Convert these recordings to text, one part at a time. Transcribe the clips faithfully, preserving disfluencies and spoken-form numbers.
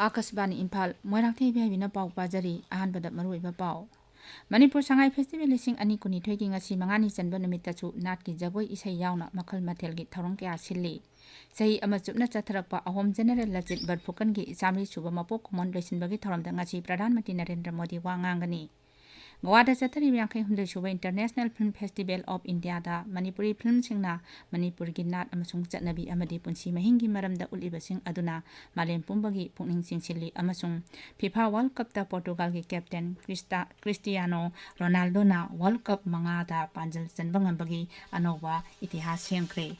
ꯑꯥꯀꯥꯁꯕꯥꯅꯤ ꯏꯝꯐꯥꯜ, ꯃꯣꯏꯔꯥꯡꯊꯦꯝ ꯏꯕꯦꯝꯍꯥꯏꯕꯤꯅ ꯄꯥꯎ ꯄꯥꯖꯔꯤ꯫ ꯑꯍꯥꯟꯕꯗ ꯃꯔꯨꯑꯣꯏꯕ ꯄꯥꯎ꯫ ꯃꯅꯤꯄꯨꯔ ꯁꯉꯥꯏ ꯐꯦꯁꯇꯤꯚꯦꯜ ꯂꯤꯁꯤꯡ ꯑꯅꯤ ꯀꯨꯟꯅꯤꯊꯣꯏꯒꯤ ꯉꯁꯤ ꯃꯉꯥꯅꯤ ꯆꯟꯕ ꯅꯨꯃꯤꯠꯇꯁꯨ ꯅꯥꯠꯀꯤ ꯖꯒꯣꯏ ꯏꯁꯩ ꯌꯥꯎꯅ ꯃꯈꯜ ꯃꯊꯦꯜꯒꯤ ꯊꯧꯔꯝ ꯀꯌꯥ ꯁꯤꯜꯂꯤ꯫ ꯆꯍꯤ ꯑꯃ ꯆꯨꯞꯅ ꯆꯠꯊꯔꯛꯄ ꯑꯍꯣꯝ ꯖꯦꯅꯦꯔꯦꯜ ꯂꯆꯤꯠ ꯕꯔꯐꯨꯀꯟꯒꯤ ꯆꯥꯃꯔꯤ ꯁꯨꯕ ꯃꯄꯣꯛ ꯀꯨꯝꯑꯣꯟ ꯂꯣꯏꯁꯤꯟꯕꯒꯤ ꯊꯧꯔꯝꯗ ꯉꯁꯤ ꯄ꯭ꯔꯙꯥꯟ ꯃꯟꯇ꯭ꯔꯤ ꯅꯔꯦꯟꯗ꯭ꯔ ꯃꯣꯗꯤ ꯋꯥ ꯉꯥꯡꯒꯅꯤ꯫ ꯒꯣꯋꯥꯗ ꯆꯠꯊꯔꯤꯕ ꯌꯥꯡꯈꯩ ꯍꯨꯝꯗꯣꯏ ꯁꯨꯕ International Film Festival of Indiaꯗ Manipuri ꯐꯤꯂꯝꯁꯤꯡꯅ ꯃꯅꯤꯄꯨꯔꯒꯤ ꯅꯥꯠ ꯑꯃꯁꯨꯡ ꯆꯠꯅꯕꯤ ꯑꯃꯗꯤ ꯄꯨꯟꯁꯤ ꯃꯍꯤꯡꯒꯤ ꯃꯔꯝꯗ ꯎꯠꯂꯤꯕꯁꯤꯡ ꯑꯗꯨꯅ ꯃꯥꯂꯦꯝ ꯄꯨꯝꯕꯒꯤ ꯄꯨꯛꯅꯤꯡ ꯆꯤꯡꯁꯤꯜꯂꯤ ꯑꯃꯁꯨꯡ FIFA World Cupꯇ ꯄꯣꯔꯇꯨꯒꯥꯜꯒꯤ ꯀꯦꯞꯇꯦꯟ ꯀ꯭ꯔꯤꯁꯇꯥ-, ꯀ꯭ꯔꯤꯁꯇꯤꯌꯥꯅꯣ ꯔꯣꯅꯥꯜꯗꯣꯅ World Cup ꯃꯉꯥꯗ ꯄꯥꯟꯖꯜ ꯆꯟꯕ ꯉꯝꯕꯒꯤ ꯑꯅꯧꯕ ꯏꯇꯤꯍꯥꯁ ꯁꯦꯝꯈ꯭ꯔꯦ꯫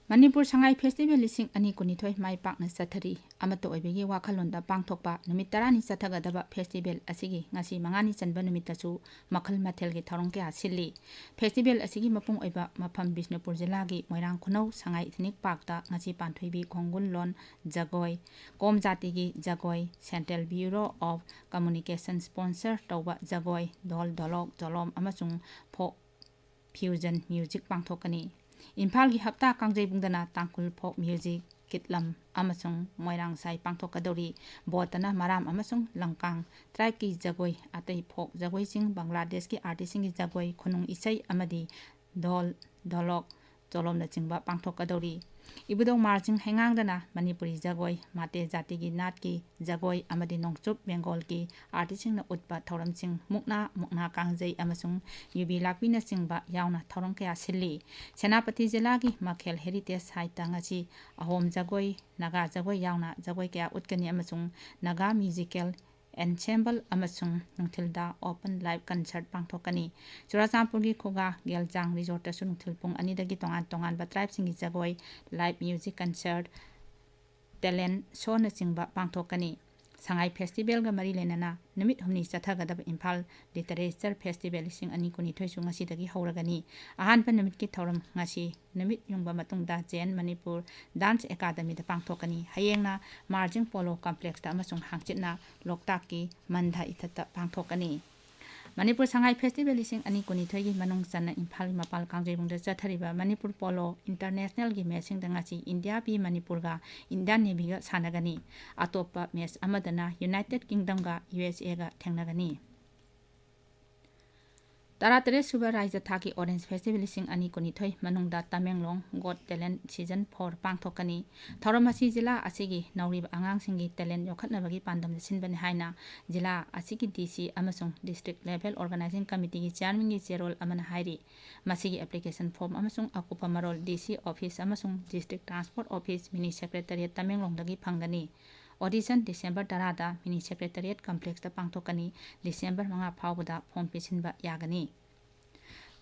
ꯃꯅꯤꯄꯨꯔ ꯁꯉꯥꯏ ꯐꯦꯁꯇꯤꯚꯦꯜ ꯂꯤꯁꯤꯡ ꯑꯅꯤ ꯀꯨꯟꯅꯤꯊꯣꯏ ꯃꯥꯏ ꯄꯥꯛꯅ ꯆꯠꯊꯔꯤ꯫ ꯑꯃꯠꯇ ꯑꯣꯏꯕꯒꯤ ꯋꯥꯈꯜꯂꯣꯟꯗ ꯄꯥꯡꯊꯣꯛꯄ ꯅꯨꯃꯤꯠ ꯇꯔꯥꯅꯤ ꯆꯠꯊꯒꯗꯕ ꯐꯦꯁꯇꯤꯚꯦꯜ ꯑꯁꯤꯒꯤ ꯉꯁꯤ ꯃꯉꯥꯅꯤ ꯆꯟꯕ ꯅꯨꯃꯤꯠꯇꯁꯨ ꯃꯈꯜ ꯃꯊꯦꯜꯒꯤ ꯊꯧꯔꯝ ꯀꯌꯥ ꯁꯤꯜꯂꯤ꯫ ꯐꯦꯁꯇꯤꯚꯦꯜ ꯑꯁꯤꯒꯤ ꯃꯄꯨꯡ ꯑꯣꯏꯕ ꯃꯐꯝ ꯕꯤꯁꯅꯨꯄꯨꯔ ꯖꯤꯂꯥꯒꯤ ꯃꯣꯏꯔꯥꯡ ꯈꯨꯅꯧ ꯁꯉꯥꯏ ꯏꯊꯅꯤꯛ ꯄꯥꯔꯛꯇ ꯉꯁꯤ ꯄꯥꯟꯊꯣꯏꯕꯤ ꯈꯣꯡꯒꯨꯜ ꯂꯣꯟ ꯖꯒꯣꯏ, ꯀꯣꯝ ꯖꯥꯇꯤꯒꯤ ꯖꯒꯣꯏ, Central Bureau of Communication sponsor ꯇꯧꯕ ꯖꯒꯣꯏ, ꯙꯣꯜ, ꯙꯣꯂꯣꯛ, ꯆꯣꯂꯣꯝ ꯑꯃꯁꯨꯡ ꯐꯣꯛ ꯐ꯭ꯌꯨꯖꯟ ꯃ꯭ꯌꯨꯖꯤꯛ ꯄꯥꯡꯊꯣꯛꯀꯅꯤ꯫ ꯏꯝꯐꯥꯜꯒꯤ ꯍꯞꯇꯥ ꯀꯥꯡꯖꯩꯕꯨꯡꯗꯅ ꯇꯥꯡꯈꯨꯜ ꯐꯣꯛ ꯃ꯭ꯌꯨꯖꯤꯛ, ꯀꯤꯠꯂꯝ ꯑꯃꯁꯨꯡ ꯃꯣꯏꯔꯥꯡ ꯁꯥꯏ ꯄꯥꯡꯊꯣꯛꯀꯗꯧꯔꯤ꯫ ꯕꯣꯠꯇꯅ ꯃꯔꯥꯝ ꯑꯃꯁꯨꯡ ꯂꯪꯀꯥꯡ ꯇ꯭ꯔꯥꯏꯕꯀꯤ ꯖꯒꯣꯏ, ꯑꯇꯩ ꯐꯣꯛ ꯖꯒꯣꯏꯁꯤꯡ, ꯕꯪꯒ꯭ꯂꯥꯗꯦꯁꯀꯤ ꯑꯥꯔꯇꯤꯁꯁꯤꯡꯒꯤ ꯖꯒꯣꯏ, ꯈꯨꯅꯨꯡ ꯏꯁꯩ ꯑꯃꯗꯤ ꯙꯣꯜ, ꯙꯣꯂꯣꯛ, ꯆꯣꯂꯣꯝꯅꯆꯤꯡꯕ ꯄꯥꯡꯊꯣꯛꯀꯗꯧꯔꯤ꯫ ꯏꯕꯨꯙꯧ ꯃꯥꯔꯖꯤꯡ ꯍꯩꯉꯥꯡꯗꯅ ꯃꯅꯤꯄꯨꯔꯤ ꯖꯒꯣꯏ, ꯃꯥꯇꯦ ꯖꯥꯇꯤꯒꯤ ꯅꯥꯠꯀꯤ ꯖꯒꯣꯏ ꯑꯃꯗꯤ ꯅꯣꯡꯆꯨꯞ ꯕꯦꯡꯒꯣꯜꯒꯤ ꯑꯥꯔꯇꯤꯁꯁꯤꯡꯅ ꯎꯠꯄ ꯊꯧꯔꯝꯁꯤꯡ ꯃꯨꯛꯅꯥ, ꯃꯨꯛꯅꯥ ꯀꯥꯡꯖꯩ ꯑꯃꯁꯨꯡ ꯌꯨꯕꯤ ꯂꯥꯛꯄꯤꯅꯆꯤꯡꯕ ꯌꯥꯎꯅ ꯊꯧꯔꯝ ꯀꯌꯥ ꯁꯤꯜꯂꯤ꯫ ꯁꯦꯅꯥꯄꯇꯤ ꯖꯤꯂꯥꯒꯤ ꯃꯈꯦꯜ ꯍꯦꯔꯤꯇꯦꯖ ꯁꯥꯏꯠꯇ ꯉꯁꯤ ꯑꯍꯣꯝ ꯖꯒꯣꯏ, ꯅꯥꯒꯥ ꯖꯒꯣꯏ ꯌꯥꯎꯅ ꯖꯒꯣꯏ ꯀꯌꯥ ꯎꯠꯀꯅꯤ ꯑꯃꯁꯨꯡ ꯅꯥꯒꯥ ꯃ꯭ꯌꯨꯖꯤꯀꯦꯜ ꯑꯦꯟꯁꯦꯝꯕꯜ ꯑꯃꯁꯨꯡ ꯅꯨꯡꯊꯤꯜꯗ ꯑꯣꯄꯟ ꯂꯥꯏꯚ ꯀꯟꯁꯔꯠ ꯄꯥꯡꯊꯣꯛꯀꯅꯤ꯫ ꯆꯨꯔꯥꯆꯥꯟꯄꯨꯔꯒꯤ ꯈꯨꯒꯥ ꯒꯦꯜꯖꯥꯡ ꯔꯤꯖꯣꯔꯠꯇꯁꯨ ꯅꯨꯡꯊꯤꯜ ꯄꯨꯡ ꯑꯅꯤꯗꯒꯤ ꯇꯣꯉꯥꯟ ꯇꯣꯉꯥꯟꯕ ꯇ꯭ꯔꯥꯏꯕꯁꯤꯡꯒꯤ ꯖꯒꯣꯏ, ꯂꯥꯏꯚ ꯃ꯭ꯌꯨꯖꯤꯛ ꯀꯟꯁꯔꯠ, ꯇꯦꯂꯦꯟ ꯁꯣꯅꯆꯤꯡꯕ ꯄꯥꯡꯊꯣꯛꯀꯅꯤ꯫ ꯁꯉꯥꯏ ꯐꯦꯁꯇꯤꯚꯦꯜꯒ ꯃꯔꯤ ꯂꯩꯅꯅ ꯅꯨꯃꯤꯠ ꯍꯨꯝꯅꯤ ꯆꯠꯊꯒꯗꯕ ꯏꯝꯐꯥꯜ ꯂꯤꯇꯔꯦꯆꯔ ꯐꯦꯁꯇꯤꯚꯦꯜ ꯂꯤꯁꯤꯡ ꯑꯅꯤ ꯀꯨꯟꯅꯤꯊꯣꯏꯁꯨ ꯉꯁꯤꯗꯒꯤ ꯍꯧꯔꯒꯅꯤ꯫ ꯑꯍꯥꯟꯕ ꯅꯨꯃꯤꯠꯀꯤ ꯊꯧꯔꯝ ꯉꯁꯤ ꯅꯨꯃꯤꯠ ꯌꯨꯡꯕ ꯃꯇꯨꯡꯗ ꯖꯦ ꯑꯦꯟ ꯃꯅꯤꯄꯨꯔ ꯗꯥꯟꯁ ꯑꯦꯀꯥꯗꯃꯤꯗ ꯄꯥꯡꯊꯣꯛꯀꯅꯤ꯫ ꯍꯌꯦꯡꯅ ꯃꯥꯔꯖꯤꯡ ꯄꯣꯂꯣ ꯀꯝꯄ꯭ꯂꯦꯛꯁꯇ ꯑꯃꯁꯨꯡ ꯍꯥꯡꯆꯤꯠꯅ ꯂꯣꯛꯇꯥꯛꯀꯤ ꯃꯟꯗ ꯏꯊꯠꯇ ꯄꯥꯡꯊꯣꯛꯀꯅꯤ꯫ ꯃꯅꯤꯄꯨꯔ ꯁꯉꯥꯏ ꯐꯦꯁꯇꯤꯚꯦꯜ ꯂꯤꯁꯤꯡ ꯑꯅꯤ ꯀꯨꯟꯅꯤꯊꯣꯏꯒꯤ ꯃꯅꯨꯡ ꯆꯟꯅ ꯏꯝꯐꯥꯜꯒꯤ ꯃꯄꯥꯜ ꯀꯥꯡꯖꯩꯕꯨꯡꯗ ꯆꯠꯊꯔꯤꯕ ꯃꯅꯤꯄꯨꯔ ꯄꯣꯂꯣ ꯏꯟꯇꯔꯅꯦꯁꯅꯦꯜꯒꯤ ꯃꯦꯠꯁꯁꯤꯡꯗ ꯉꯁꯤ ꯏꯟꯗꯤꯌꯥ ꯕꯤ ꯃꯅꯤꯄꯨꯔꯒ ꯏꯟꯗꯤꯌꯥꯟ ꯅꯦꯚꯤꯒ ꯁꯥꯟꯅꯒꯅꯤ꯫ ꯑꯇꯣꯞꯄ ꯃꯦꯠꯁ ꯑꯃꯗꯅ ꯌꯨꯅꯥꯏꯇꯦꯠ ꯀꯤꯡꯗꯝꯒ ꯌꯨ ꯑꯦꯁ ꯑꯦꯒ ꯊꯦꯡꯅꯒꯅꯤ꯫ ꯇꯔꯥꯇꯔꯦꯠ ꯁꯨꯕ ꯔꯥꯏꯖ꯭ꯌ ꯊꯥꯛꯀꯤ ꯑꯣꯔꯦꯟꯖ ꯐꯦꯁꯇꯤꯚꯦꯜ ꯂꯤꯁꯤꯡ ꯑꯅꯤ ꯀꯨꯟꯅꯤꯊꯣꯏ ꯃꯅꯨꯡꯗ Tamenglong God talent season four ꯄꯥꯡꯊꯣꯛꯀꯅꯤ꯫ ꯊꯧꯔꯝ ꯑꯁꯤ ꯖꯤꯂꯥ ꯑꯁꯤꯒꯤ ꯅꯧꯔꯤꯕ ꯑꯉꯥꯡꯁꯤꯡꯒꯤ ꯇꯦꯂꯦꯟꯠ ꯌꯣꯛꯈꯠꯅꯕꯒꯤ ꯄꯥꯟꯗꯝꯗ ꯁꯤꯟꯕꯅꯤ ꯍꯥꯏꯅ ꯖꯤꯂꯥ ꯑꯁꯤꯒꯤ ꯗꯤ ꯁꯤ ꯑꯃꯁꯨꯡ ꯗꯤꯁꯇ꯭ꯔꯤꯛ ꯂꯦꯚꯦꯜ ꯑꯣꯔꯒꯅꯥꯏꯖꯤꯡ ꯀꯃꯤꯇꯤꯒꯤ ꯆꯤꯌꯥꯔꯃꯦꯟꯒꯤ ꯆꯦꯔꯣꯜ ꯑꯃꯅ ꯍꯥꯏꯔꯤ꯫ ꯃꯁꯤꯒꯤ ꯑꯦꯄ꯭ꯂꯤꯀꯦꯁꯟ ꯐꯣꯔꯝ ꯑꯃꯁꯨꯡ ꯑꯀꯨꯞꯄ ꯃꯔꯣꯜ ꯗꯤ ꯁꯤ ꯑꯣꯐꯤꯁ ꯑꯃꯁꯨꯡ ꯗꯤꯁꯇ꯭ꯔꯤꯛ ꯇ꯭ꯔꯥꯟꯁꯄꯣꯔꯠ ꯑꯣꯐꯤꯁ, ꯃꯤꯅꯤ ꯁꯦꯀ꯭ꯔꯦꯇꯔꯤꯌꯦꯠ, ꯇꯃꯦꯡꯂꯣꯡꯗꯒꯤ ꯐꯪꯒꯅꯤ꯫ ꯑꯣꯗꯤꯁꯟ ꯗꯤꯁꯦꯝꯕꯔ ꯇꯔꯥꯗ ꯃꯤꯅꯤ ꯁꯦꯀ꯭ꯔꯦꯇꯔꯤꯌꯦꯠ ꯀꯝꯄ꯭ꯂꯦꯛꯁꯇ ꯄꯥꯡꯊꯣꯛꯀꯅꯤ꯫ ꯗꯤꯁꯦꯝꯕꯔ ꯃꯉꯥ ꯐꯥꯎꯕꯗ ꯐꯣꯔꯝ ꯄꯤꯁꯤꯟꯕ ꯌꯥꯒꯅꯤ꯫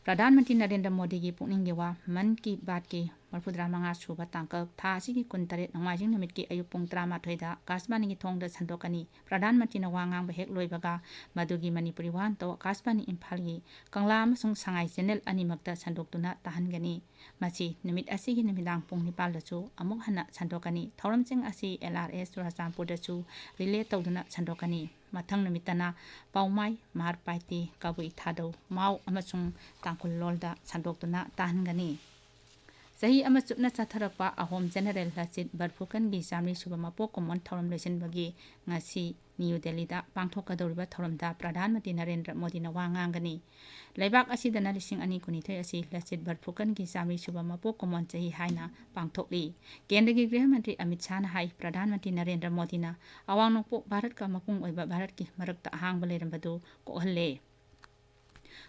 ꯄ꯭ꯔꯙꯥꯟ ꯃꯟꯇ꯭ꯔꯤ ꯅꯔꯦꯟꯗ꯭ꯔ ꯃꯣꯗꯤꯒꯤ ꯄꯨꯛꯅꯤꯡꯒꯤ ꯋꯥ ꯃꯟ ꯀꯤ ꯕꯥꯠꯀꯤ ꯃꯔꯤꯐꯨꯇꯔꯥ ꯃꯉꯥ ꯁꯨꯕ ꯇꯥꯡꯀꯛ ꯊꯥ ꯑꯁꯤꯒꯤ ꯀꯨꯟꯇꯔꯦꯠ ꯅꯣꯡꯃꯥꯏꯖꯤꯡ ꯅꯨꯃꯤꯠꯀꯤ ꯑꯌꯨꯛ ꯄꯨꯡ ꯇꯔꯥꯃꯥꯊꯣꯏꯗ ꯑꯀꯥꯁꯕꯥꯅꯤꯒꯤ ꯊꯣꯡꯗ ꯁꯟꯗꯣꯛꯀꯅꯤ꯫ ꯄ꯭ꯔꯙꯥꯟ ꯃꯟꯇ꯭ꯔꯤꯅ ꯋꯥ ꯉꯥꯡꯕ ꯍꯦꯛ ꯂꯣꯏꯕꯒ ꯃꯗꯨꯒꯤ ꯃꯅꯤꯄꯨꯔꯤ ꯋꯥꯍꯟꯊꯣꯛ ꯑꯀꯥꯁꯕꯥꯅꯤ ꯏꯝꯐꯥꯜꯒꯤ ꯀꯪꯂꯥ ꯑꯃꯁꯨꯡ ꯁꯉꯥꯏ ꯆꯦꯅꯦꯜ ꯑꯅꯤꯃꯛꯇ ꯁꯟꯗꯣꯛꯇꯨꯅ ꯇꯥꯍꯟꯒꯅꯤ꯫ ꯃꯁꯤ ꯅꯨꯃꯤꯠ ꯑꯁꯤꯒꯤ ꯅꯨꯃꯤꯗꯥꯡ ꯄꯨꯡ ꯅꯤꯄꯥꯜꯗꯁꯨ ꯑꯃꯨꯛ ꯍꯟꯅ ꯁꯟꯗꯣꯛꯀꯅꯤ꯫ ꯊꯧꯔꯝꯁꯤꯡ ꯑꯁꯤ ꯑꯦꯜ ꯑꯥꯔ ꯑꯦꯁ ꯆꯨꯔꯥꯆꯥꯟꯄꯨꯔꯗꯁꯨ ꯔꯤꯂꯦ ꯇꯧꯗꯨꯅ ꯁꯟꯗꯣꯛꯀꯅꯤ꯫ ꯃꯊꯪ ꯅꯨꯃꯤꯠꯇꯅ ꯄꯥꯎꯃꯥꯏ, ꯃꯍꯥꯔ ꯄꯥꯏꯇꯤ, ꯀꯕꯨꯏ ꯊꯥꯗꯧ, ꯃꯥꯎ ꯑꯃꯁꯨꯡ ꯇꯥꯡꯈꯨꯜ ꯂꯣꯜꯗ ꯁꯟꯗꯣꯛꯇꯨꯅ ꯇꯥꯍꯟꯒꯅꯤ꯫ ꯆꯍꯤ ꯑꯃ ꯆꯨꯞꯅ ꯆꯠꯊꯔꯛꯄ ꯑꯍꯣꯝ ꯖꯦꯅꯔꯦꯜ ꯂꯆꯤꯠ ꯕꯔꯐꯨꯀꯟꯒꯤ ꯆꯥꯃꯔꯤ ꯁꯨꯕ ꯃꯄꯣꯛ ꯀꯨꯝꯑꯣꯟ ꯊꯧꯔꯝ ꯂꯣꯏꯁꯤꯟꯕꯒꯤ ꯉꯁꯤ ꯅ꯭ꯌꯨ ꯗꯦꯜꯂꯤꯗ ꯄꯥꯡꯊꯣꯛꯀꯗꯧꯔꯤꯕ ꯊꯧꯔꯝꯗ ꯄ꯭ꯔꯙꯥꯟ ꯃꯟꯇ꯭ꯔꯤ ꯅꯔꯦꯟꯗ꯭ꯔ ꯃꯣꯗꯤꯅ ꯋꯥ ꯉꯥꯡꯒꯅꯤ꯫ ꯂꯩꯕꯥꯛ ꯑꯁꯤꯗꯅ ꯂꯤꯁꯤꯡ ꯑꯅꯤ ꯀꯨꯟꯅꯤꯊꯣꯏ ꯑꯁꯤ ꯂꯆꯤꯠ ꯕꯔꯐꯨꯀꯟꯒꯤ ꯆꯥꯃꯔꯤ ꯁꯨꯕ ꯃꯄꯣꯛ ꯀꯨꯝꯑꯣꯟ ꯆꯍꯤ ꯍꯥꯏꯅ ꯄꯥꯡꯊꯣꯛꯂꯤ꯫ ꯀꯦꯟꯗ꯭ꯔꯒꯤ ꯒ꯭ꯔꯤꯍ ꯃꯟꯇ꯭ꯔꯤ ꯑꯃꯤꯠ ꯁꯥꯍꯅ ꯍꯥꯏ, ꯄ꯭ꯔꯙꯥꯟ ꯃꯟꯇ꯭ꯔꯤ ꯅꯔꯦꯟꯗ꯭ꯔ ꯃꯣꯗꯤꯅ ꯑꯋꯥꯡ ꯅꯣꯡꯄꯣꯛ ꯚꯥꯔꯠꯀ ꯃꯄꯨꯡ ꯑꯣꯏꯕ ꯚꯥꯔꯠꯀꯤ ꯃꯔꯛꯇ ꯑꯍꯥꯡꯕ ꯂꯩꯔꯝꯕꯗꯨ ꯀꯣꯛꯍꯜꯂꯦ꯫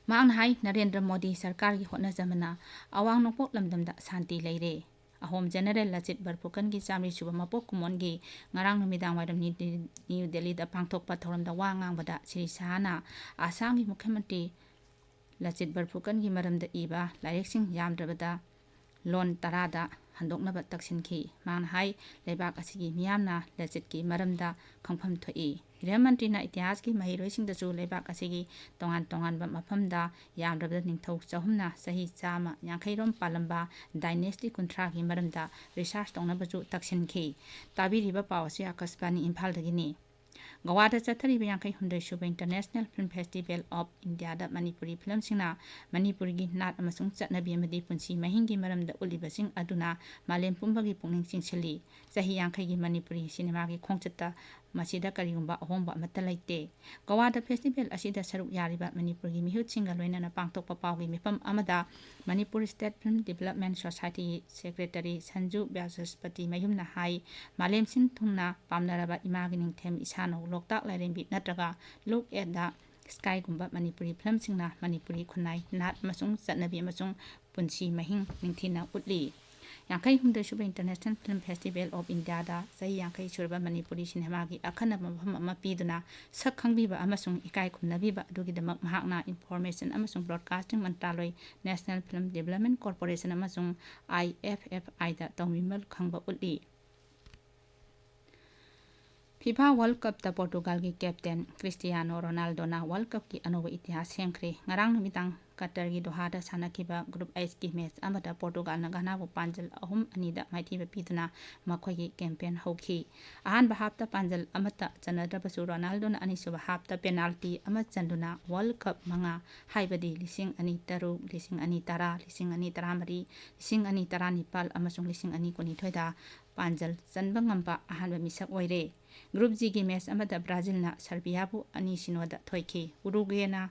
ꯃꯍꯥꯛꯅ ꯍꯥꯏ, ꯅꯔꯦꯟꯗ꯭ꯔ ꯃꯣꯗꯤ ꯁꯔꯀꯥꯔꯒꯤ ꯍꯣꯠꯅꯖꯃꯅ ꯑꯋꯥꯡ ꯅꯣꯡꯄꯣꯛ ꯂꯝꯗꯝꯗ ꯁꯥꯟꯇꯤ ꯂꯩꯔꯦ꯫ ꯑꯍꯣꯝ ꯖꯦꯅꯔꯦꯜ ꯂꯆꯤꯠ ꯕꯔꯐꯨꯀꯟꯒꯤ ꯆꯥꯃꯔꯤ ꯁꯨꯕ ꯃꯄꯣꯛ ꯀꯨꯝꯑꯣꯟꯒꯤ ꯉꯔꯥꯡ ꯅꯨꯃꯤꯗꯥꯡ ꯋꯥꯏꯔꯝ ꯅ꯭ꯌꯨ ꯗꯤ-, ꯅ꯭ꯌꯨ ꯗꯦꯜꯂꯤꯗ ꯄꯥꯡꯊꯣꯛꯄ ꯊꯧꯔꯝꯗ ꯋꯥ ꯉꯥꯡꯕꯗ ꯁ꯭ꯔꯤ ꯁꯥꯍꯅ ꯑꯁꯥꯝꯒꯤ ꯃꯨꯈ꯭ꯌ ꯃꯟꯇ꯭ꯔꯤ ꯂꯆꯤꯠ ꯕꯔꯐꯨꯀꯟꯒꯤ ꯃꯔꯝꯗ ꯏꯕ ꯂꯥꯏꯔꯤꯛꯁꯤꯡ ꯌꯥꯝꯗ꯭ꯔꯕꯗ ꯂꯣꯟ ꯇꯔꯥꯗ ꯍꯟꯗꯣꯛꯅꯕ ꯇꯛꯁꯤꯟꯈꯤ꯫ ꯃꯍꯥꯛꯅ ꯍꯥꯏ, ꯂꯩꯕꯥꯛ ꯑꯁꯤꯒꯤ ꯃꯤꯌꯥꯝꯅ ꯂꯆꯠꯀꯤ ꯃꯔꯝꯗ ꯈꯪꯐꯝ ꯊꯣꯛꯏ꯫ ꯒ꯭ꯔꯍ ꯃꯟꯇ꯭ꯔꯤꯅ ꯏꯇꯤꯍꯥꯁꯀꯤ ꯃꯍꯩꯔꯣꯏꯁꯤꯡꯗꯁꯨ ꯂꯩꯕꯥꯛ ꯑꯁꯤꯒꯤ ꯇꯣꯉꯥꯟ ꯇꯣꯉꯥꯟꯕ ꯃꯐꯝꯗ ꯌꯥꯝꯗ꯭ꯔꯕꯗ ꯅꯤꯡꯊꯧ ꯆꯍꯨꯝꯅ ꯆꯍꯤ ꯆꯥꯝꯃ ꯌꯥꯡꯈꯩꯔꯣꯝ ꯄꯥꯜꯂꯝꯕ ꯗꯥꯏꯅꯦꯁꯇꯤ ꯀꯨꯟꯊ꯭ꯔꯥꯒꯤ ꯃꯔꯝꯗ ꯔꯤꯁꯥꯔꯆ ꯇꯧꯅꯕꯁꯨ ꯇꯛꯁꯤꯟꯈꯤ꯫ ꯇꯥꯕꯤꯔꯤꯕ ꯄꯥꯎ ꯑꯁꯤ ꯑꯀꯥꯁꯕꯥꯅꯤ ꯏꯝꯐꯥꯜꯗꯒꯤꯅꯤ꯫ ꯒꯋꯥꯗ ꯆꯠꯊꯔꯤꯕ ꯌꯥꯡꯈꯩ ꯍꯨꯝꯗꯣꯏ ꯁꯨꯕ International Film Festival of Indiaꯗ Manipuri ꯐꯤꯂꯝꯁꯤꯡꯅ ꯃꯅꯤꯄꯨꯔꯒꯤ ꯅꯥꯠ ꯑꯃꯁꯨꯡ ꯆꯠꯅꯕꯤ ꯑꯃꯗꯤ ꯄꯨꯟꯁꯤ ꯃꯍꯤꯡꯒꯤ ꯃꯔꯝꯗ ꯎꯠꯂꯤꯕꯁꯤꯡ ꯑꯗꯨꯅ ꯃꯥꯂꯦꯝ ꯄꯨꯝꯕꯒꯤ ꯄꯨꯛꯅꯤꯡ ꯆꯤꯡꯁꯤꯜꯂꯤ꯫ ꯆꯍꯤ ꯌꯥꯡꯈꯩꯒꯤ ꯃꯅꯤꯄꯨꯔꯤ ꯁꯤꯅꯦꯃꯥꯒꯤ ꯈꯣꯡꯆꯠꯇ ꯃꯁꯤꯗ ꯀꯔꯤꯒꯨꯝꯕ ꯑꯍꯣꯡꯕ ꯑꯃꯠꯇ ꯂꯩꯇꯦ꯫ ꯒꯋꯥꯗ ꯐꯦꯁꯇꯤꯚꯦꯜ ꯑꯁꯤꯗ ꯁꯔꯨꯛ ꯌꯥꯔꯤꯕ ꯃꯅꯤꯄꯨꯔꯒꯤ ꯃꯤꯍꯨꯠꯁꯤꯡꯒ ꯂꯣꯏꯅꯅ ꯄꯥꯡꯊꯣꯛꯄ ꯄꯥꯎꯒꯤ ꯃꯤꯐꯝ ꯑꯃꯗ Manipur State Film Development Society Secretary Sanju ꯕ꯭ꯌꯥꯁꯁꯄꯇꯤ ꯃꯌꯨꯝꯅ ꯍꯥꯏ, ꯃꯥꯂꯦꯝ ꯁꯤꯟ ꯊꯨꯡꯅ ꯄꯥꯝꯅꯔꯕ ꯏꯃꯥꯒꯤ ꯅꯤꯡꯊꯦꯝ ꯏꯁꯥꯅꯧ ꯂꯣꯛꯇꯥꯛ ꯂꯥꯏꯔꯦꯝꯕꯤ ꯅꯠꯇ꯭ꯔꯒ Look at the Skyꯒꯨꯝꯕ Manipuri ꯐꯤꯂꯝꯁꯤꯡꯅ Manipuri ꯈꯨꯟꯅꯥꯏ, ꯅꯥꯠ ꯑꯃꯁꯨꯡ ꯆꯠꯅꯕꯤ ꯑꯃꯁꯨꯡ ꯄꯨꯟꯁꯤ ꯃꯍꯤꯡ ꯅꯤꯡꯊꯤꯅ ꯎꯠꯂꯤ꯫ ꯌꯥꯡꯈꯩ ꯍꯨꯝꯗꯣꯏ ꯁꯨꯕ International Film Festival of Indiaꯗ ꯆꯍꯤ ꯌꯥꯡꯈꯩ ꯁꯨꯔꯕ ꯃꯅꯤꯄꯨꯔꯤ ꯁꯤꯅꯦꯃꯥꯒꯤ ꯑꯈꯟꯅꯕ ꯃꯐꯝ ꯑꯃ ꯄꯤꯗꯨꯅ ꯁꯛ ꯈꯪꯕꯤꯕ ꯑꯃꯁꯨꯡ ꯏꯀꯥꯏ ꯈꯨꯝꯅꯕꯤꯕ ꯑꯗꯨꯒꯤꯗꯃꯛ ꯃꯍꯥꯛꯅ Information ꯑꯃꯁꯨꯡ Broadcasting ꯃꯟꯇ꯭ꯔꯥꯂꯣꯏ, National Film Development Corporation ꯑꯃꯁꯨꯡ IFFIꯗ ꯇꯧꯃꯤꯃꯜ ꯈꯪꯕ ꯎꯠꯂꯤ꯫ FIFA World Cupꯇ ꯄꯣꯔꯇꯨꯒꯥꯜꯒꯤ ꯀꯦꯞꯇꯦꯟ ꯀ꯭ꯔꯤꯁꯇꯤꯌꯥꯅꯣ ꯔꯣꯅꯥꯜꯗꯣꯅ World Cupꯀꯤ ꯑꯅꯧꯕ ꯏꯇꯤꯍꯥꯁ ꯁꯦꯝꯈ꯭ꯔꯦ꯫ ꯉꯔꯥꯡ ꯅꯨꯃꯤꯗꯥꯡ ꯀꯇꯔꯒꯤ ꯗꯣꯍꯥꯗ ꯁꯥꯟꯅꯈꯤꯕ Group Hꯀꯤ ꯃꯦꯆ ꯑꯃꯗ ꯄꯣꯔꯇꯨꯒꯥꯜꯅ ꯘꯅꯥꯕꯨ ꯄꯥꯟꯖꯜ ꯑꯍꯨꯝ ꯑꯅꯤꯗ ꯃꯥꯏꯊꯤꯕ ꯄꯤꯗꯨꯅ ꯃꯈꯣꯏꯒꯤ ꯀꯦꯝꯄꯦꯟ ꯍꯧꯈꯤ꯫ ꯑꯍꯥꯟꯕ ꯍꯥꯞꯇ ꯄꯥꯟꯖꯜ ꯑꯃꯠꯇ ꯆꯟꯅꯗ꯭ꯔꯕꯁꯨ ꯔꯣꯅꯥꯜꯗꯣꯅ ꯑꯅꯤꯁꯨꯕ ꯍꯥꯞꯇ ꯄꯦꯅꯥꯜꯇꯤ ꯑꯃ ꯆꯟꯗꯨꯅ World Cup ꯃꯉꯥ, ꯍꯥꯏꯕꯗꯤ ꯂꯤꯁꯤꯡ ꯑꯅꯤ ꯇꯔꯨꯛ, ꯂꯤꯁꯤꯡ ꯑꯅꯤ ꯇꯔꯥ, ꯂꯤꯁꯤꯡ ꯑꯅꯤ ꯇꯔꯥꯃꯔꯤ, ꯂꯤꯁꯤꯡ ꯑꯅꯤ ꯇꯔꯥꯅꯤꯄꯥꯜ ꯑꯃꯁꯨꯡ ꯂꯤꯁꯤꯡ ꯑꯅꯤ ꯀꯨꯟꯅꯤꯊꯣꯏꯗ ꯄꯥꯟꯖꯜ ꯆꯟꯕ ꯉꯝꯕ ꯑꯍꯥꯟꯕ ꯃꯤꯁꯛ ꯑꯣꯏꯔꯦ꯫ Group Gꯒꯤ ꯃꯦꯆ ꯑꯃꯗ ꯕ꯭ꯔꯥꯖꯤꯜꯅ ꯁꯔꯕꯤꯌꯥꯕꯨ ꯑꯅꯤ ꯁꯤꯅꯣꯗ ꯊꯣꯏꯈꯤ꯫ ꯎꯔꯨꯒꯦꯅ,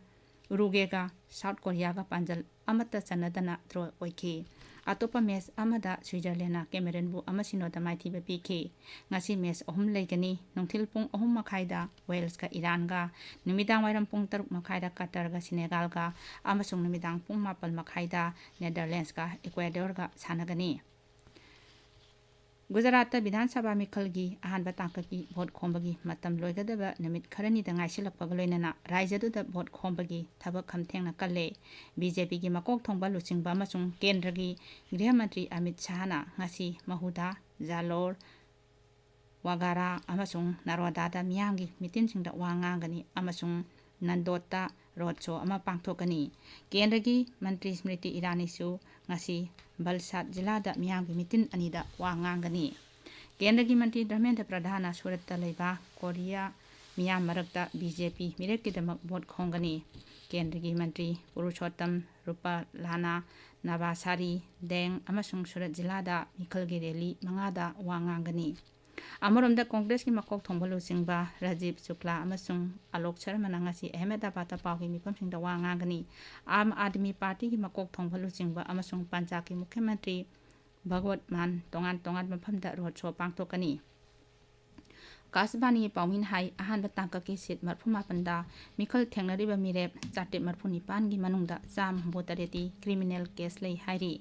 ꯎꯔꯨꯒꯦꯒ ꯁꯥꯎꯠ ꯀꯣꯔꯤꯌꯥꯒ ꯄꯥꯟꯖꯜ ꯑꯃꯠꯇ ꯆꯟꯅꯗꯅ ꯗ꯭ꯔꯣ ꯑꯣꯏꯈꯤ꯫ ꯑꯇꯣꯞꯄ ꯃꯦꯆ ꯑꯃꯗ ꯁ꯭ꯋꯤꯖꯔꯂꯦꯟꯅ ꯀꯦꯃꯦꯔꯨꯟꯕꯨ ꯑꯃ ꯁꯤꯅꯣꯗ ꯃꯥꯏꯊꯤꯕ ꯄꯤꯈꯤ꯫ ꯉꯁꯤ ꯃꯦꯆ ꯑꯍꯨꯝ ꯂꯩꯒꯅꯤ꯫ ꯅꯨꯡꯊꯤꯜ ꯄꯨꯡ ꯑꯍꯨꯝ ꯃꯈꯥꯏꯗ ꯋꯦꯜꯁꯀ ꯏꯔꯥꯟꯒ, ꯅꯨꯃꯤꯗꯥꯡ ꯋꯥꯏꯔꯝ ꯄꯨꯡ ꯇꯔꯨꯛ ꯃꯈꯥꯏꯗ ꯀꯇꯔꯒ ꯁꯤꯅꯦꯒꯥꯜꯒ ꯑꯃꯁꯨꯡ ꯅꯨꯃꯤꯗꯥꯡ ꯄꯨꯡ ꯃꯥꯄꯜ ꯃꯈꯥꯏꯗ ꯅꯦꯗꯔꯂꯦꯟꯁꯀ ꯏꯀ꯭ꯋꯦꯗꯣꯔꯒ ꯁꯥꯟꯅꯒꯅꯤ꯫ ꯒꯨꯖꯔꯥꯠꯇ ꯕꯤꯙꯥꯟ ꯁꯚꯥ ꯃꯤꯈꯜꯒꯤ ꯑꯍꯥꯟꯕ ꯇꯥꯡꯀꯛꯀꯤ ꯚꯣꯠ ꯈꯣꯝꯕꯒꯤ ꯃꯇꯝ ꯂꯣꯏꯒꯗꯕ ꯅꯨꯃꯤꯠ ꯈꯔꯅꯤꯗ ꯉꯥꯏꯁꯤꯜꯂꯛꯄꯒ ꯂꯣꯏꯅꯅ ꯔꯥꯖ꯭ꯌꯗꯨꯗ ꯚꯣꯠ ꯈꯣꯝꯕꯒꯤ ꯊꯕꯛ ꯈꯝꯊꯦꯡꯅ ꯀꯜꯂꯦ꯫ ꯕꯤ ꯖꯦ ꯄꯤꯒꯤ ꯃꯀꯣꯛ ꯊꯣꯡꯕ ꯂꯨꯆꯤꯡꯕ ꯑꯃꯁꯨꯡ ꯀꯦꯟꯗ꯭ꯔꯒꯤ ꯒ꯭ꯔꯤꯍ ꯃꯟꯇ꯭ꯔꯤ ꯑꯃꯤꯠ ꯁꯥꯍꯅ ꯉꯁꯤ ꯃꯍꯨꯗꯥ, ꯖꯥꯂꯣꯔ, ꯋꯥꯒꯥꯔꯥ ꯑꯃꯁꯨꯡ ꯅꯔꯣꯗꯥꯗ ꯃꯤꯌꯥꯝꯒꯤ ꯃꯤꯇꯤꯟꯁꯤꯡꯗ ꯋꯥ ꯉꯥꯡꯒꯅꯤ ꯑꯃꯁꯨꯡ ꯅꯟꯗꯣꯠꯇ ꯔꯣꯗ ꯁꯣ ꯑꯃ ꯄꯥꯡꯊꯣꯛꯀꯅꯤ꯫ ꯀꯦꯟꯗ꯭ꯔꯒꯤ ꯃꯟꯇ꯭ꯔꯤ ꯁ꯭ꯃ꯭ꯔꯤꯇꯤ ꯏꯔꯥꯅꯤꯁꯨ ꯉꯁꯤ ꯕꯜꯁꯥꯗ ꯖꯤꯂꯥꯗ ꯃꯤꯌꯥꯝꯒꯤ ꯃꯤꯇꯤꯟ ꯑꯅꯤꯗ ꯋꯥ ꯉꯥꯡꯒꯅꯤ꯫ ꯀꯦꯟꯗ꯭ꯔꯒꯤ ꯃꯟꯇ꯭ꯔꯤ ꯙꯔꯃꯦꯟꯗ꯭ꯔ ꯄ꯭ꯔꯙꯥꯟꯅ ꯁꯨꯔꯠꯇ ꯂꯩꯕ ꯀꯣꯔꯤꯌꯥ ꯃꯤꯌꯥꯝ ꯃꯔꯛꯇ ꯕꯤ ꯖꯦ ꯄꯤ ꯃꯤꯔꯦꯞꯀꯤꯗꯃꯛ ꯚꯣꯠ ꯈꯣꯝꯒꯅꯤ꯫ ꯀꯦꯟꯗ꯭ꯔꯒꯤ ꯃꯟꯇ꯭ꯔꯤ ꯄꯨꯔꯨꯁꯣꯠꯇꯝ ꯔꯨꯄꯥꯂꯥꯅ ꯅꯕꯥꯁꯥꯔꯤ, ꯗꯦꯡ ꯑꯃꯁꯨꯡ ꯁꯨꯔꯠ ꯖꯤꯂꯥꯗ ꯃꯤꯈꯜꯒꯤ ꯔꯦꯂꯤ ꯃꯉꯥꯗ ꯋꯥ ꯉꯥꯡꯒꯅꯤ꯫ ꯑꯃꯔꯣꯝꯗ ꯀꯣꯡꯒ꯭ꯔꯦꯁꯀꯤ ꯃꯀꯣꯛ ꯊꯣꯡꯕ ꯂꯨꯆꯤꯡꯕ ꯔꯥꯖꯤꯕ ꯁꯨꯛꯂꯥ ꯑꯃꯁꯨꯡ ꯑꯂꯣꯛ ꯁꯔꯃꯅ ꯉꯁꯤ ꯑꯍꯃꯦꯗꯕꯥꯗꯇ ꯄꯥꯎꯒꯤ ꯃꯤꯐꯝꯁꯤꯡꯗ ꯋꯥ ꯉꯥꯡꯒꯅꯤ꯫ ꯑꯥꯝ ꯑꯥꯗꯃꯤ ꯄꯥꯔꯇꯤꯒꯤ ꯃꯀꯣꯛ ꯊꯣꯡꯕ ꯂꯨꯆꯤꯡꯕ ꯑꯃꯁꯨꯡ ꯄꯟꯖꯥꯕꯀꯤ ꯃꯨꯈ꯭ꯌ ꯃꯟꯇ꯭ꯔꯤ ꯚꯒꯋꯠ ꯃꯥꯟ ꯇꯣꯉꯥꯟ ꯇꯣꯉꯥꯟꯕ ꯃꯐꯝꯗ ꯔꯣꯗ ꯁꯣ ꯄꯥꯡꯊꯣꯛꯀꯅꯤ꯫ ꯑꯀꯥꯁꯕꯥꯅꯤꯒꯤ ꯄꯥꯎꯃꯤꯅ ꯍꯥꯏ, ꯑꯍꯥꯟꯕ ꯇꯥꯡꯀꯛꯀꯤ ꯁꯤꯠ ꯃꯔꯤꯐꯨ ꯃꯥꯄꯟꯗ ꯃꯤꯈꯜ ꯊꯦꯡꯅꯔꯤꯕ ꯃꯤꯔꯦꯞ ꯆꯥꯇ꯭ꯔꯦꯠ ꯃꯔꯤꯐꯨ ꯅꯤꯄꯥꯟꯒꯤ ꯃꯅꯨꯡꯗ ꯆꯥꯝꯃ ꯍꯨꯝꯐꯨ ꯇꯔꯦꯠꯇꯤ ꯀ꯭ꯔꯤꯃꯤꯅꯦꯜ ꯀꯦꯁ ꯂꯩ ꯍꯥꯏꯔꯤ꯫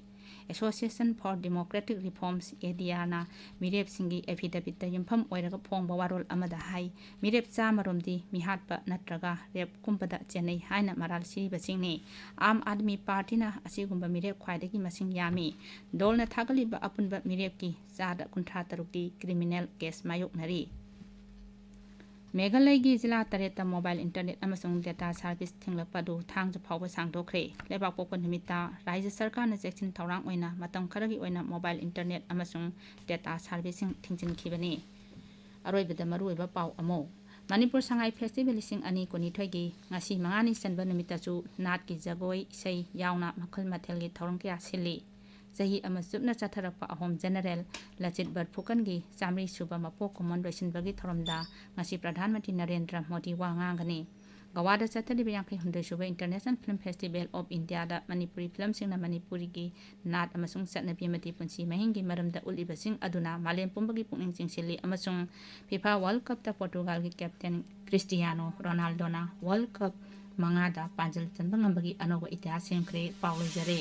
Association for Democratic Reforms, ꯑꯦ ꯗꯤ ꯑꯥꯔꯅ ꯃꯤꯔꯦꯞꯁꯤꯡꯒꯤ ꯑꯦꯐꯤꯗꯦꯕꯤꯠꯇ ꯌꯨꯝꯐꯝ ꯑꯣꯏꯔꯒ ꯐꯣꯡꯕ ꯋꯥꯔꯣꯜ ꯑꯃꯗ ꯍꯥꯏ, ꯃꯤꯔꯦꯞ ꯆꯥꯝꯃ ꯔꯣꯝꯗꯤ ꯃꯤꯍꯥꯠꯄ ꯅꯠꯇ꯭ꯔꯒ ꯔꯦꯞꯀꯨꯝꯕꯗ ꯆꯦꯟꯅꯩ ꯍꯥꯏꯅ ꯃꯔꯥꯜ ꯁꯤꯔꯤꯕꯁꯤꯡꯅꯤ꯫ ꯑꯥꯝ ꯑꯥꯗꯃꯤ ꯄꯥꯔꯇꯤꯅ ꯑꯁꯤꯒꯨꯝꯕ ꯃꯤꯔꯦꯞ ꯈ꯭ꯋꯥꯏꯗꯒꯤ ꯃꯁꯤꯡ ꯌꯥꯝꯃꯤ꯫ ꯗꯣꯜꯅ ꯊꯥꯒꯠꯂꯤꯕ ꯑꯄꯨꯟꯕ ꯃꯤꯔꯦꯞꯀꯤ ꯆꯥꯗ ꯀꯨꯟꯊ꯭ꯔꯥ ꯇꯔꯨꯛꯇꯤ ꯀ꯭ꯔꯤꯃꯤꯅꯦꯜ ꯀꯦꯁ ꯃꯥꯌꯣꯛꯅꯔꯤ꯫ ꯃꯦꯘꯥꯂꯌꯒꯤ ꯖꯤꯂꯥ ꯇꯔꯦꯠꯇ ꯃꯣꯕꯥꯏꯜ ꯏꯟꯇꯔꯅꯦꯠ ꯑꯃꯁꯨꯡ ꯗꯦꯇꯥ ꯁꯥꯔꯚꯤꯁ ꯊꯤꯡꯂꯛꯄ ꯑꯗꯨ ꯊꯥꯡꯖ ꯐꯥꯎꯕ ꯁꯥꯡꯗꯣꯛꯈ꯭ꯔꯦ꯫ ꯂꯩꯕꯥꯛꯄꯣꯛꯄ ꯅꯨꯃꯤꯠꯇ ꯔꯥꯖ꯭ꯌ ꯁꯔꯀꯥꯔꯅ ꯆꯦꯛꯁꯤꯟ ꯊꯧꯔꯥꯡ ꯑꯣꯏꯅ ꯃꯇꯝ ꯈꯔꯒꯤ ꯑꯣꯏꯅ ꯃꯣꯕꯥꯏꯜ ꯏꯟꯇꯔꯅꯦꯠ ꯑꯃꯁꯨꯡ ꯗꯦꯇꯥ ꯁꯥꯔꯚꯤꯁꯁꯤꯡ ꯊꯤꯡꯖꯤꯟꯈꯤꯕꯅꯤ꯫ ꯑꯔꯣꯏꯕꯗ ꯃꯔꯨꯑꯣꯏꯕ ꯄꯥꯎ ꯑꯃꯨꯛ꯫ ꯃꯅꯤꯄꯨꯔ ꯁꯉꯥꯏ ꯐꯦꯁꯇꯤꯚꯦꯜ ꯂꯤꯁꯤꯡ ꯑꯅꯤ ꯀꯨꯟꯅꯤꯊꯣꯏꯒꯤ ꯉꯁꯤ ꯃꯉꯥꯅꯤ ꯆꯟꯕ ꯅꯨꯃꯤꯠꯇꯁꯨ ꯅꯥꯠꯀꯤ ꯖꯒꯣꯏ, ꯏꯁꯩ ꯌꯥꯎꯅ ꯃꯈꯜ ꯃꯊꯦꯜꯒꯤ ꯊꯧꯔꯝ ꯀꯌꯥ ꯁꯤꯜꯂꯤ꯫ ꯆꯍꯤ ꯑꯃ ꯆꯨꯞꯅ ꯆꯠꯊꯔꯛꯄ ꯑꯍꯣꯝ ꯖꯦꯅꯔꯦꯜ ꯂꯆꯤꯠ ꯕꯔꯐꯨꯀꯟꯒꯤ ꯆꯥꯃꯔꯤ ꯁꯨꯕ ꯃꯄꯣꯛ ꯀꯨꯝꯑꯣꯟ ꯂꯣꯏꯁꯤꯟꯕꯒꯤ ꯊꯧꯔꯝꯗ ꯉꯁꯤ ꯄ꯭ꯔꯙꯥꯟ ꯃꯟꯇ꯭ꯔꯤ ꯅꯔꯦꯟꯗ꯭ꯔ ꯃꯣꯗꯤ ꯋꯥ ꯉꯥꯡꯒꯅꯤ꯫ ꯒꯋꯥꯗ ꯆꯠꯊꯔꯤꯕ ꯌꯥꯡꯈꯩ ꯍꯨꯝꯗꯣꯏ ꯁꯨꯕ International Film Festival of ꯏꯟꯗꯤꯌꯥꯗ ꯃꯅꯤꯄꯨꯔꯤ ꯐꯤꯂꯝꯁꯤꯡꯅ ꯃꯅꯤꯄꯨꯔꯤꯒꯤ ꯅꯥꯠ ꯑꯃꯁꯨꯡ ꯆꯠꯅꯕꯤ ꯑꯃꯗꯤ ꯄꯨꯟꯁꯤ ꯃꯍꯤꯡꯒꯤ ꯃꯔꯝꯗ ꯎꯠꯂꯤꯕꯁꯤꯡ ꯑꯗꯨꯅ ꯃꯥꯂꯦꯝ ꯄꯨꯝꯕꯒꯤ ꯄꯨꯛꯅꯤꯡ ꯆꯤꯡꯁꯤꯜꯂꯤ ꯑꯃꯁꯨꯡ ꯐꯤꯐꯥ ꯋꯥꯔꯜꯗ ꯀꯞꯇ ꯄꯣꯔꯇꯨꯒꯥꯜꯒꯤ ꯀꯦꯞꯇꯦꯟ ꯀ꯭ꯔꯤꯁꯇꯤꯌꯥꯅꯣ ꯔꯣꯅꯥꯜꯗꯣꯅ ꯋꯥꯔꯜꯗ ꯀꯞ ꯃꯉꯥꯗ ꯄꯥꯟꯖꯤꯜ ꯆꯟꯕ ꯉꯝꯕꯒꯤ ꯑꯅꯧꯕ ꯏꯇꯤꯍꯥꯁ ꯁꯦꯝꯈ꯭ꯔꯦ꯫ ꯄꯥꯎ ꯂꯣꯏꯖꯔꯦ꯫